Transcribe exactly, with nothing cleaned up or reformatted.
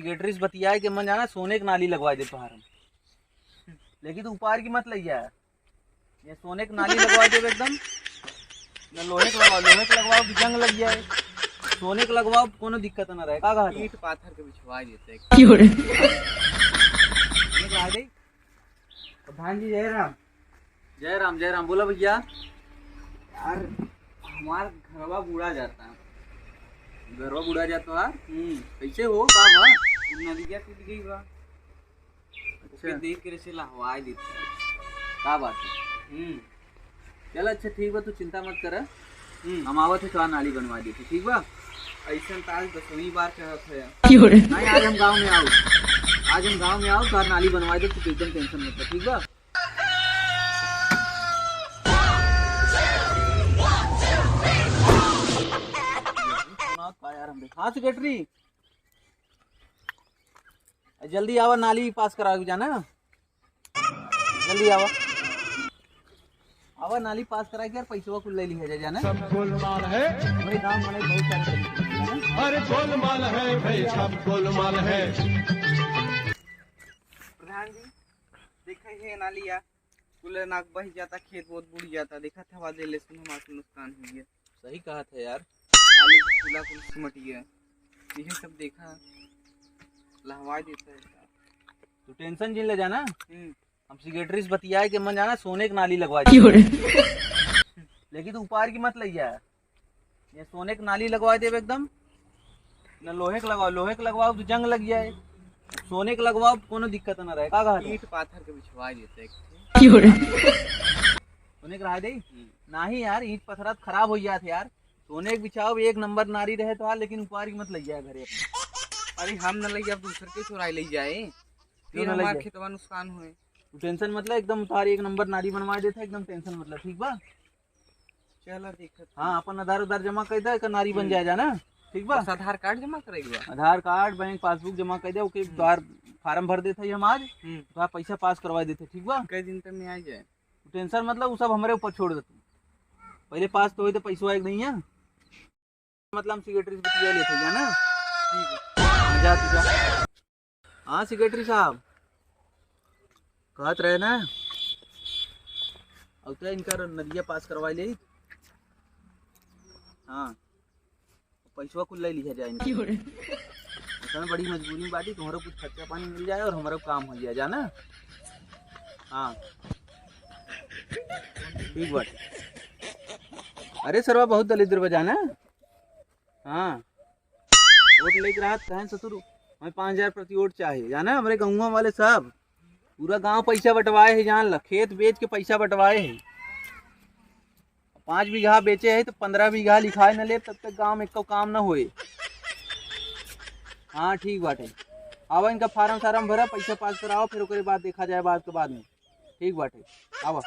सेक्रेटरी से बतियाए के मन जाना, सोने के नाली लगवाए दे तोहार हम। लेकिन तू उपार की मत लइया, ये सोने के नाली लगवाए देब एकदम। न लोहे के लगवाओ, लोहे के लगवाओ कि जंग लग जाए, सोने के लगवाओ, कोनो दिक्कत ना रहे। का कहा तू? ईंट पाथर के बिछवाए देते। क्यों रे? सोने के आ जाई। प्रधान जी, जय राम। जय राम, जय राम। बोला भैया। यार, हमार घरवा बुड़ा जाता। घरवा बुड़ा जाता है? हम्म। कैसे हो? का बा? नदिया टूट गई बा। अच्छा। ओके देख के ऐसे लहवाए देते। का बात है? हम्म। चल, अच्छा, ठीक बा, तू चिंता मत कर। हम्म। हम आवत है, तोहार नाली बनवा देते, ठीक बा? ऐसन तो आज दसवीं बार कहत है। क्यों रे? नहीं, आज हम गाँव में आओ, आज हम गाँव में आओ, तोहार नाली बनवा दे, तू एकदम टेंशन मत कर, ठीक बा? हाँ सेक्रेटरी, जल्दी आवा, नाली पास करा के जाना, जल्दी आवा, आवा, नाली पास करा के यार, पैसवा कुल ले लिया जा, जाना। सब गोलमाल है। हमारे गांव में बहुत सारे तरीके हैं, जाना। अरे गोलमाल है भाई, सब गोलमाल है। प्रधान जी, देखे है नालिया, कुल नाक बह जाता, खेत बहुत बुड़ जाता, देखा था, वादे ले सुन हमारा नुकसान हुई है। सही कहा था यार। आलू के फूला कुल सिमटिया, यही सब देखा, लहवा देता है। तू टेंशन जिन ले जाना। हम्म। हम सेक्रेटरी से बतियाए के मन जाना, सोने के नाली लगवा दे। क्यों रे? लेकिन तू उपार की मत लइया, ये सोने के नाली लगवा देब एकदम। न लोहे के लगवाओ, लोहे के लगवाओ तो जंग लग जाए, सोने के लगवाओ, कोनो दिक्कत ना रहे। का कहा तू? ईंट पाथर के बिछवा देते एक ठे। क्यों रे? सोने के रहा दे? हम्म। नाही यार, ईंट पथरा तो खराब हो जात है यार। सोने के बिछाओ, एक नंबर नारी रहे तो, लेकिन उपार की मत लइया घरे अपने। अरे हम न लइया, अब दूसर के चुराई ले जाए, क्यों फिर ना हमार लइया? खेतवा नुकसान होए। तू टेंशन मत ले, एकदम तोहार एक नंबर नारी बनवा देते, एकदम टेंशन मत ले, ठीक बा? चला देखत हाँ, हई। अपन आधार उधार जमा कर दे, एक नारी बन हम्म। जाए जाना, ठीक बा? बस आधार कार्ड जमा करे के बा? आधार कार्ड, बैंक पासबुक जमा कर दे, ओके हम्म। तोहार फार्म भर देते ही हम आज, हम्म। तोहार पैसा पास करवा देते, ठीक बा? कई दिन तक में आ जाए? तू टेंशन मत ले, उ सब हमरे ऊपर छोड़ दे तू। पहले पास तो होई तो पैसवा एक नहीं है। मतलब हम सेक्रेटरी से बतिया लेते हैं ना। ठीक है। हाँ, जा तू जा। हाँ सेक्रेटरी साहब, कहत रहे ना, अब तो इनका नदिया पास करवा ले। हाँ, पैसवा कुल ले लिया जाए इनका। क्यों रे? असल में बड़ी मजबूरी में बाटी, तुम्हारा कुछ खर्चा पानी मिल जाए और हमारा काम हो जाए, जाना। हाँ, ठीक बात। अरे सरवा बहुत दलिद्र बा जाना। हाँ, वोट लेके रहत कहन ससुर, हमें पाँच हजार प्रति वोट चाहे। जाना, हमरे गौवा वाले सब, पूरा गांव पैसा बंटवाए है, जान ला, खेत बेच के पैसा बंटवाए है। पाँच बीघा बेचे है तो पन्द्रह बीघा लिखाए न ले, तब तक गांव में एको काम न होए। हाँ, ठीक बाटे, आवा, इनका फार्म सार्म भरा, पैसा पास करावा, फिर ओकरे बाद देखा जाए, बाद के बाद में। ठीक बाटे, आवा।